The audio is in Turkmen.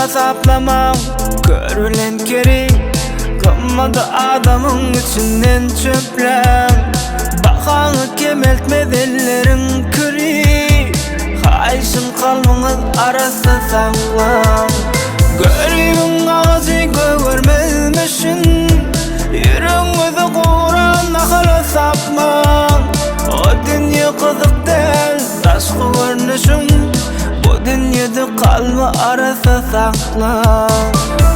hasaplamaň Kör bilen keri Gymmady adamyň içinden çöpläň Bahaňy kemeltmez elleriň kiri Haýyşym kalbyňyz arassa saklaň Göribiň agajy gögermezmişin Ýüregiňizi guran nahala sapmaň O dünýe gyzyk däl daşky görnüşiň Bu dünýede kalby arassa saklaň.